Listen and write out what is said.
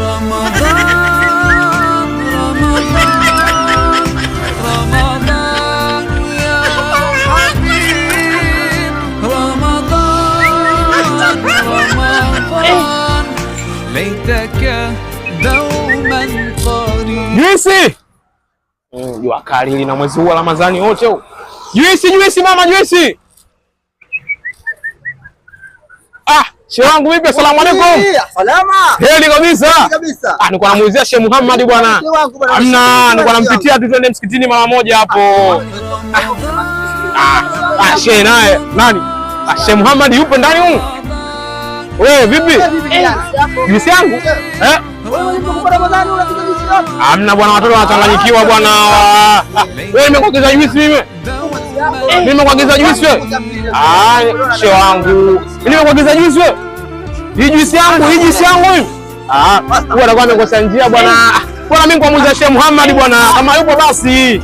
رمضان رمضان رمضان يا حبيب رمضان رمضان ليتك دوما قريب. Juisi. Jua kali hili na mwezi huu wa Ramadhani wote huu. Juisi, juisi mama, juisi. Ah, shehe wangu vipi? Asalamu alaykum. Salama. Heri kabisa. Kabisa. Ah, nilikuwa namuulizia Sheikh Muhammad bwana. Shehe wangu bwana. Hamna, nilikuwa nampitia tu twende msikitini mara moja hapo. Ah, ah, shehe naye nani? Ah, Sheikh Muhammad yupo ndani humu? Wewe vipi? Juisi yangu? Eh? Hamna bwana, watoto wanachanganyikiwa bwana. Ah, wewe nimekuagiza juisi mimi? Mimi nimekuagiza juisi wewe? Ah, shehe wangu. Mimi nimekuagiza juisi wewe? Hii juisi yangu, hii juisi yangu hii. Ah, huyu anakuwa amekosa njia bwana. Ah, bwana mimi nikamuuliza Sheikh Muhammad bwana, kama yupo basi.